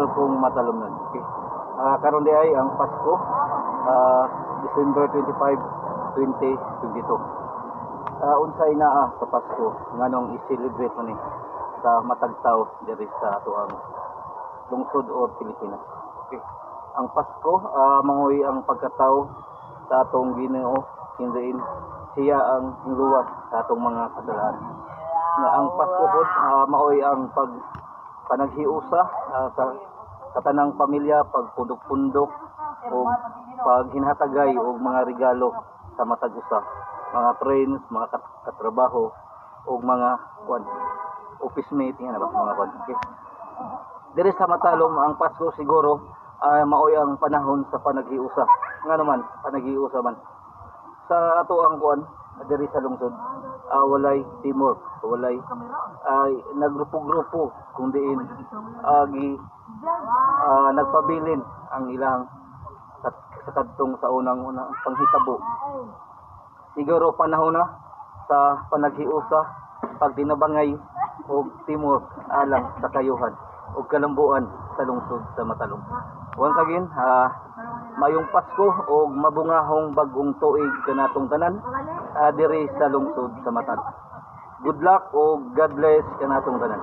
grupong Matalomnon. Okay. Karon di ay ang Pasko, December 25, 2022. Unsay naa sa Pasko, nganong i-celebrate man ni sa matag tawo diri sa atoang lungsod or Pilipinas? Okay. Ang Pasko maoy ang pagkatao sa atong Ginoo, diin siya ang hingluwas sa atong mga kasalaan. Nga ang Pasko pod maoy ang pag panaghiusa sa tanang pamilya, pagpundok-pundok o paghinhatagay og mga regalo sa matag usa, mga friends, mga katrabaho ug mga kwan, office mate nga na ba, mga kwan. Okay. Diri sa Matalom, ang Pasko siguro ay maoy ang panahon sa panaghiusa. Nga naman, panaghiusa man. Sa ato ang kuan diri sa lungsod, walay teamwork, walay ay nagrupo-grupo kung diin agi nagpabilin ang ilang sa kadtong sa unang unang panghitabo. Siguro panahon na sa panaghiusa, pagtinabangay og teamwork alang sa kayuhan ug kalambuan sa lungsod sa Matalom. Once again, mayong Pasko og mabungahong bag-ong tuig kanatong tanan diri sa lungsod sa Matalom. Good luck og God bless kanatong tanan.